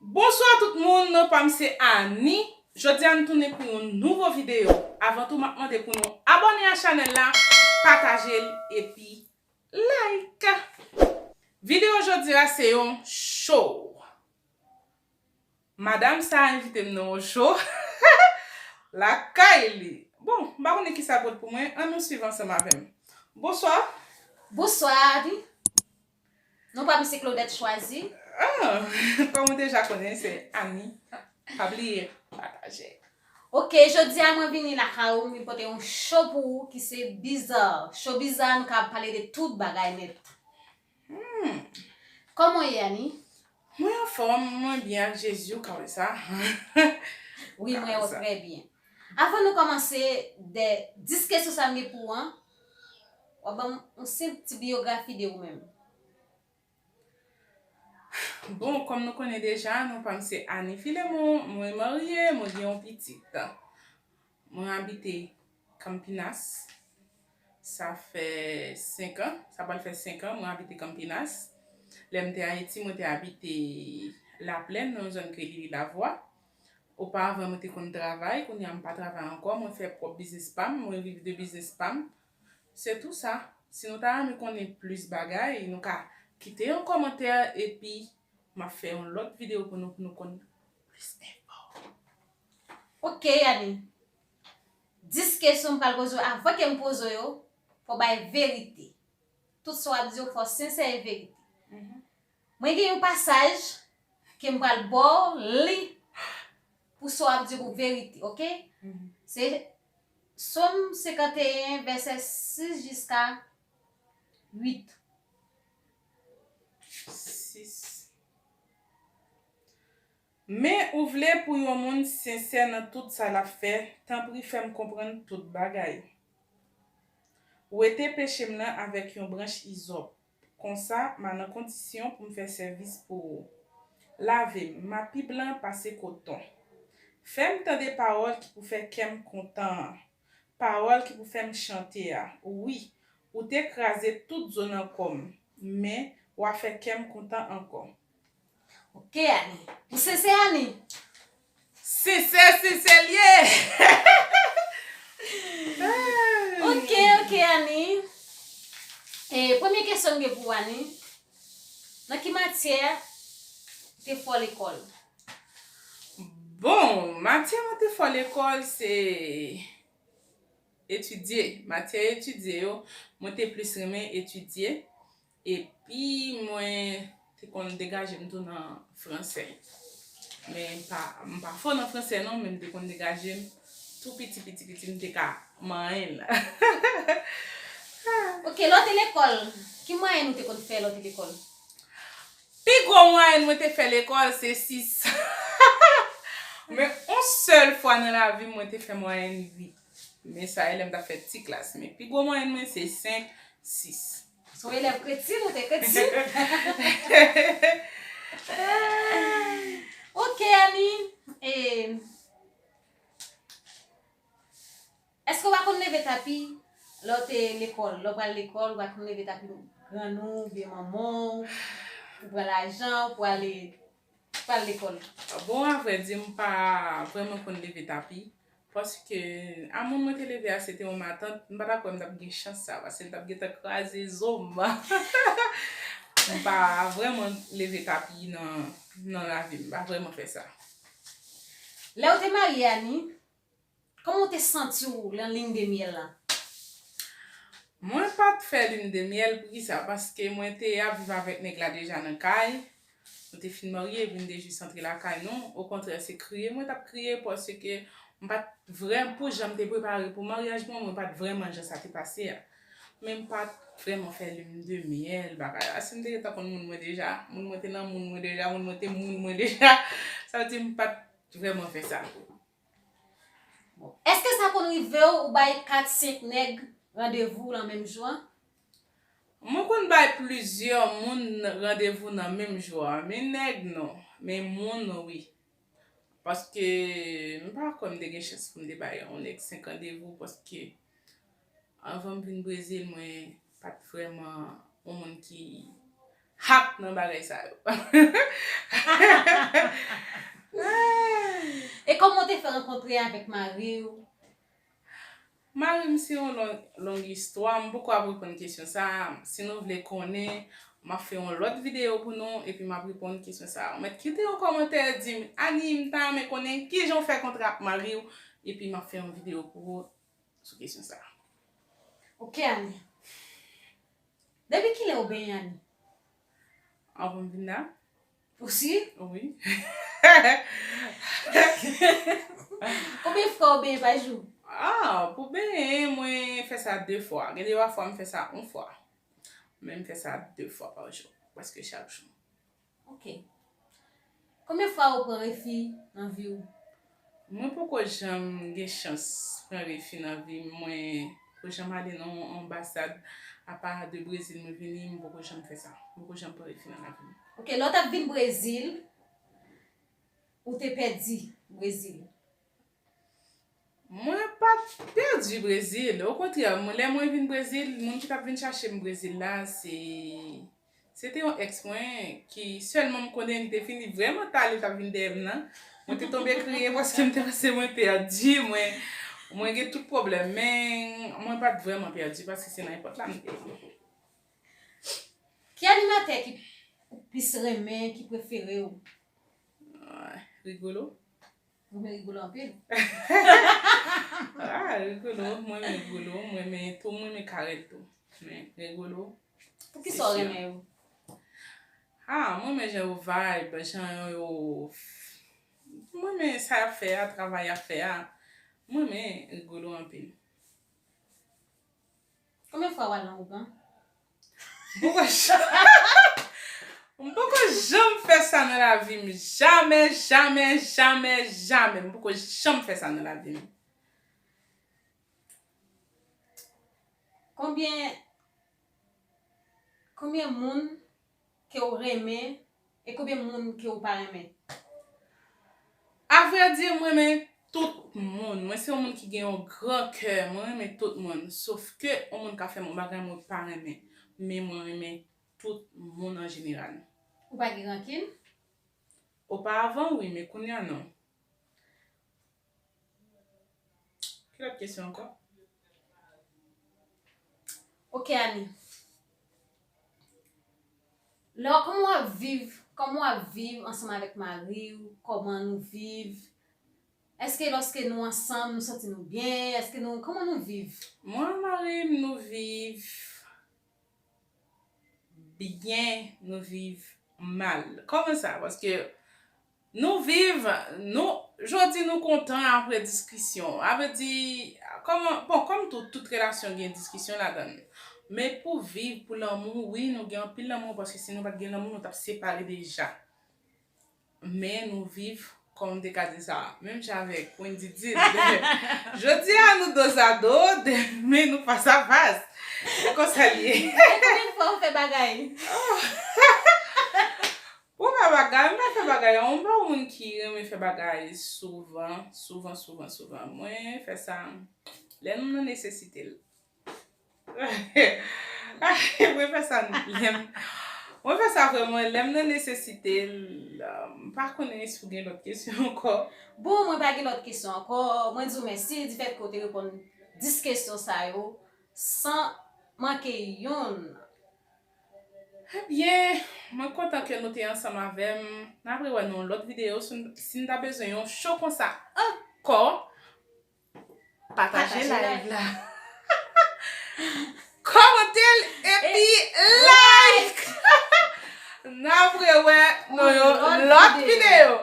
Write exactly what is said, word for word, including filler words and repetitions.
Bonswa tout moun, non pa m se Annie. Jodi a nou tounen pou yon nouvo videyo. Avan tou, m ap mande pou nou abòne a chanèl la, pataje l epi like. Videyo jodi a se yon show. Madanm sa a envite m nan yon show lakay li. Bon, m pa konnen kisa l pot pou mwen, ann nou swiv ansanm avè m. Bonswa. Bonswa, Annie. Non pa m se Claudette Choisy. Ah, kòm ou deja konnen, se Annie. Pa bliye, pataje. Ok, jodi a mwen vini lakay ou, mwen pote yon show pou ou ki se bizarre. Show bizarre, nou ka pale de tout bagay nèt. Hmm. Kòman w ye, Annie? Mwen anfòm, mwen byen ak Jezi, ou ka wè sa. Wi, mwen wè w trè byen. Avan nou kòmanse, de dis kesyon sa m gen pou ou an, w ap ban m yon senp ti biyografi de ou menm. Bon, kòm nou konnen deja, non pa m se Annie Philemon, mwen marye, mwen gen yon pitit. Mwen abite Campinas. Sa fè senk an, sa pral fè senk an, mwen abite Campinas. Lè m te Ayiti, mwen te abite Laplèn, nan yon zòn ki rele Lavwa. Oparavan, mwen te konn travay, kounye a m pa travay ankò, mwen fè pwòp biznis pa m, mwen viv de biznis pa m. Se tou sa. Si nou ta renmen konnen plis bagay, nou ka kite yon kòmantè epi m ap fè yon lòt videyo pou nou, pou nou konn plis enfo. Ok, Annie. Dis kesyon m pral poze w, avan ke m poze w yo, fò w bay verite. Tout sa w ap di yo, fò w sensè e verite. Mhm. Mwen gen yon pasaj ke m pral ba w li pou sa w ap di pou verite, ok? Mhm. Se Sòm senkanteyen, vèsè sis jiska uit. Sis. Men ou vle pou yon moun sensè nan tout sa l ap fè, tanpri fè m konprann tout bagay. Wete peche m nan avèk yon branch izòp. Konsa, m a nan kondisyon pou m fè sèvis pou ou. Lave m, m a pi blan pase koton. Fè m tande pawòl ki pou fè kè m kontan an, pawòl ki pou fè m chante a. Wi, ou te kraze tout zo nan kò m, men w a fè kè m kontan ankò. Ok, Annie. Ou sensè, Annie? Sensè, sensè l ye! Ok, ok, Annie. E, premye kesyon m gen pou ou, Annie. Nan ki matyè ou te fò lekòl? Bon, matyè mwen te fò lekòl, se etidye. Matyè etidye yo, mwen te plis renmen etidye. Epi mwen te konn degaje m tou nan fransè. Men m pa, m pa fò nan fransè non, men m te konn degaje m tou piti, piti, piti, m te ka manyen l. Ok, lè w te lekòl, ki mwayèn ou te konn fè lè w te lekòl? Pi gwo mwayèn mwen te fè lekòl, se sis. Men yon sèl fwa nan lavi m, mwen te fè mwayèn uit. Men sa e lè m t ap fè ti klas. Men pi gwo mwayèn mwen se senk, sis. Se yon elèv kretin, ou te kretin. Ok, Annie. E, èske w pa konn leve tapi lè w te lekòl? Lè w pral lekòl, ou pa konn leve tapi grann ou oubyen manman w pou pran lajan pou ale pral lekòl? Bon, avrèdi, m pa vrèman konn leve tapi. Paske, a moun mwen te leve a, se te yon matant, m pa ta kwè m t ap gen chans sa, paske m t ap gentan kraze zo m. M pa vrèman leve tapi nan, nan lavi m, m pa vrèman fè sa. Lè w te marye, Annie, kòman w te santi w nan lin de myèl la? Mwen pa t fè lin de myèl, poukisa? Paske mwen te ap viv avèk nèg la deja nan kay. Nou te fin marye, epi m te jis antre lakay nou. Okontrè, se kriye mwen t ap kriye, paske m pa t vrèman, pou jan m te prepare pou maryaj mwen, mwen pa t vrèman jan sa te pase a. Men m pa t vrèman fè lin de myèl, bagay la. Si m te gentan konn moun mwen deja, moun mwen te nan moun mwen deja, moun mwen te moun mwen deja, sa vle di m pa t vrèman fè sa. Èske sa konn rive w, ou bay kat, senk nèg randevou nan menm jou an? Mwen konn bay plizyè moun randevou nan menm jou an. Men nèg non, men moun wi. Paske m pa kwè m te gen chans pou m te bay yon nèg senk randevou, paske anvan m vin Brezil, mwen pa t vrèman yon moun ki hot nan bagay sa yo. Kòman w te fè rankontre avèk mari w? Mari m se yon long, long istwa, m poko ap reponn kesyon sa a. Si nou vle konnen, m ap fè yon lòt videyo pou nou, epi m ap reponn kesyon sa a. Ou mèt kite yon kòmantè, di m, Ani, m ta renmen konnen kijan w fè rankontre ak mari w, epi m ap fè yon videyo pou ou sou kesyon sa a. Ok, Ani. Depi kilè ou benyen, Ani? Anvan m vin la. Ou si? Wi. Konbyen fwa ou benyen pa jou? Ah, pou benyen, mwen fè sa de fwa. Gen de fwa m fè sa yon fwa. Men m fè sa de fwa pa jou, prèske chak jou. Ok. Konbyen fwa ou pran refi nan vi w? Mwen poko janm gen chans pran refi nan vi m. Mwen poko janm ale nan yon anbasad, apa de Brezil mwen vini, m poko janm fè sa. M poko janm pran refi nan lavi m. Ok, lè w t ap vin Brezil, ou te pèdi Brezil? Mwen pa t pèdi Brezil. Okontrè, mwen, lè mwen vin Brezil, moun ki t ap vin chache m Brezil la, se, se te yon èks mwen ki sèlman m konnen li te fini vrèman ta, li t ap vin dèyè m nan. Mwen te tonbe kriye paske m te panse mwen pèdi, mwen, mwen gen tout pwoblèm, men mwen pa t vrèman pèdi paske se nan èpòt la m te ye. Ki animatè ki ou plis renmen, ki prefere w? Ah, Rigolo. Ou renmen Rigolo anpil? Ah, Rigolo, mwen renmen Rigolo, mwen renmen tou, mwen renmen Carel tou. Men Rigolo, poukisa w renmen yo? Ah, mwen renmen jan yo vibe, jan yo, mwen renmen sa y ap fè a, travay y ap fè a. Mwen renmen Rigolo anpil. Konbyen fwa w al nan ougan? M poko j-, m poko janm fè sa nan lavi m. Jamè, jamè, jamè, jamè. M poko janm fè sa nan lavi m. Konbyen, konbyen moun ke w renmen e konbyen moun ke w pa renmen? Avrèdi, mwen renmen tout moun. Mwen se yon moun ki gen yon gran kè. Mwen renmen tout moun. Sof ke yon moun ka fè m yon bagay mwen pa renmen. Men mwen renmen tout moun an jeneral. Ou pa gen rankin? Oparavan, wi, men kounye a, non. Ki lòt kesyon ankò? Ok, Ani. Lè w, kòman w ap viv, kòman w ap viv ansanm avèk mari w, kòman nou viv? Èske lòske nou ansanm, nou santi nou byen? Èske nou, kòman nou viv? Mwen ak mari m, nou viv byen, nou viv mal. Kòman sa? Paske nou viv, nou, jodi nou kontan apre diskisyon. A vle di, kòman, bon, kòm tout, tout relasyon gen diskisyon ladan l. Men pou viv, pou lanmou, wi, nou gen anpil lanmou, paske si nou pa t gen lanmou, nou t ap separe deja. Men nou viv, kòm m te ka di sa, menm jan avèk Wendy di l. Jodi a nou dozado, demen nou fasafas. Se konsa l ye. E konbyen fwa ou fè bagay? Pou fè bagay, m pa fè bagay. M pa yon moun ki renmen fè bagay souvan, souvan, souvan, souvan. Mwen fè sa lè m nan nesesite l. Mwen fè sa lè m, mwen fè sa vrèman lè m nan nesesite l. M pa konnen si w gen lòt kesyon ankò. Bon, mwen pa gen lòt kesyon ankò. Mwen di w mèsi difèt ke w te reponn dis kesyon sa yo san manke yonn. Ebyen, mwen kontan ke nou te ansanm avè m. N ap rewè nan yon lòt videyo. Si n, si n ta bezwen yon show konsa ankò, pataje live la. Kòmante l epi like. N ap rewè nan yon lòt videyo.